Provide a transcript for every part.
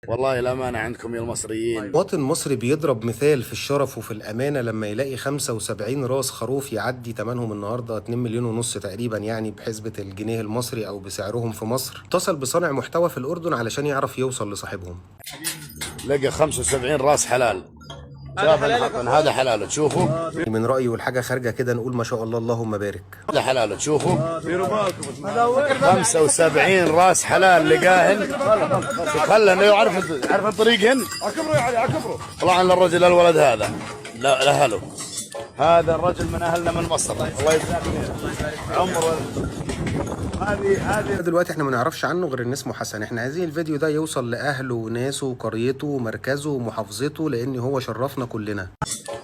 والله الامانة عندكم يا المصريين. مواطن مصري بيضرب مثال في الشرف وفي الأمانة لما يلاقي 75 راس خروف يعدي تمنهم النهاردة 2 مليون ونص تقريبا، يعني بحسبة الجنيه المصري أو بسعرهم في مصر. اتصل بصانع محتوى في الأردن علشان يعرف يوصل لصاحبهم. لقى 75 راس حلال، هذا جاب حلالك. حطن هذا حلاله، تشوفوا. من رأيي والحاجة خارجة كده نقول ما شاء الله اللهم بارك. هذا حلاله، تشوفوا 75 راس حلال لقاهن. خلى انه يعرف، عرف الطريق هن. عكبره يا علي، عكبره. طلع للرجل الولد هذا لاهله. هذا الرجل من اهلنا من مصر، الله يجزاه خير عمره. هذه دلوقتي احنا ما نعرفش عنه غير ان اسمه حسن. احنا عايزين الفيديو ده يوصل لأهله وناسه وقريته ومركزه ومحافظته، لأن هو شرفنا كلنا.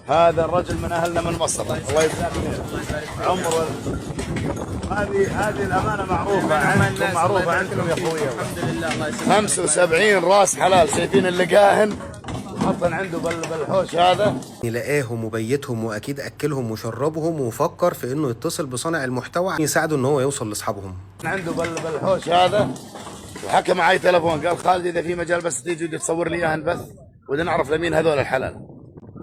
هذا الرجل من اهلنا من مصر، الله يجزاه خير عمره. هذه الامانة معروفة عندكم، معروفة عندكم يا اخوي. الحمد لله، الله يسلمك. 75 راس حلال شايفين اللي لقاهن حطن عنده بالحوش هذا. لقاهم وبيتهم واكيد اكلهم وشربهم، وفكر في انه يتصل بصانع المحتوى يساعده ان هو يوصل لاصحابهم. عنده بالحوش هذا، وحكى معي تلفون قال خالد اذا في مجال بس تيجي تصور لي اياهن بث، ودنا نعرف لمين هذول الحلال.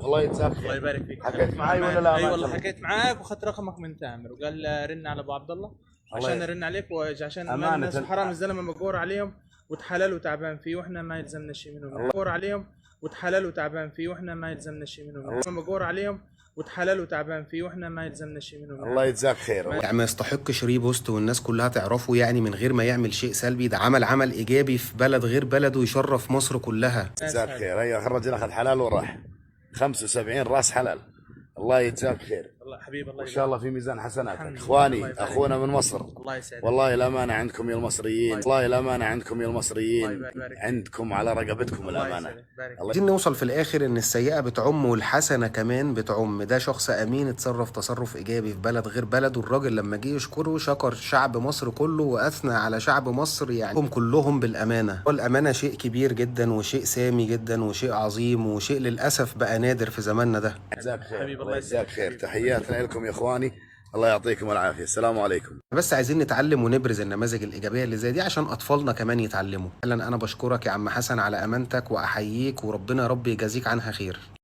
الله يجزاك الله خير. يبارك فيك. حكيت معي ولا لا؟ اي ما والله شاء الله. حكيت معاك واخذت رقمك من تامر وقال رن على ابو عبد الله عشان الله ارن عليك وعشان أمانة. الناس حرام الزلمة مقهور عليهم وتحلل وتعبان فيه واحنا ما يلزمنا شيء منهم. مقهور عليهم وتحلل وتعبان فيه واحنا ما يلزمنا شيء منهم. مقهور عليهم وتحلل وتعبان فيه واحنا ما يلزمنا شيء منهم. الله يجزاك خير. يعني ما يستحقش repost والناس كلها تعرفه يعني من غير ما يعمل شيء سلبي. ده عمل عمل ايجابي في بلد غير بلده يشرف مصر كلها. يجزاك خير. هيا الرجل اخذ حلال وراح، 75 راس حلال. الله يجزاك خير. الله حبيبي، الله وان شاء الله في ميزان حسناتك. الحمد لله. اخواني، الله يبارك. اخونا من مصر. الله يسعدك. والله الامانة عندكم يا المصريين، والله الامانة عندكم يا المصريين، الله يبارك. عندكم على رقبتكم الله الامانة. يسعدك. بارك. الله. عايزين نوصل في الاخر ان السيئة بتعم والحسنة كمان بتعم. ده شخص امين اتصرف تصرف ايجابي في بلد غير بلده. الراجل لما جه يشكره شكر شعب مصر كله واثنى على شعب مصر، يعني هم كلهم بالامانة. والامانة شيء كبير جدا وشيء سامي جدا وشيء عظيم وشيء للاسف بقى نادر في زماننا ده. يجزاك خير. حبيبي، الله الله يجزاك يسعدك. خير. تحياتنا لكم يا اخواني، الله يعطيكم العافية. السلام عليكم. بس عايزين نتعلم ونبرز النماذج الايجابية اللي زي دي عشان اطفالنا كمان يتعلموا. فعلا انا بشكرك يا عم حسن على امانتك واحييك، وربنا يا رب يجازيك عنها خير.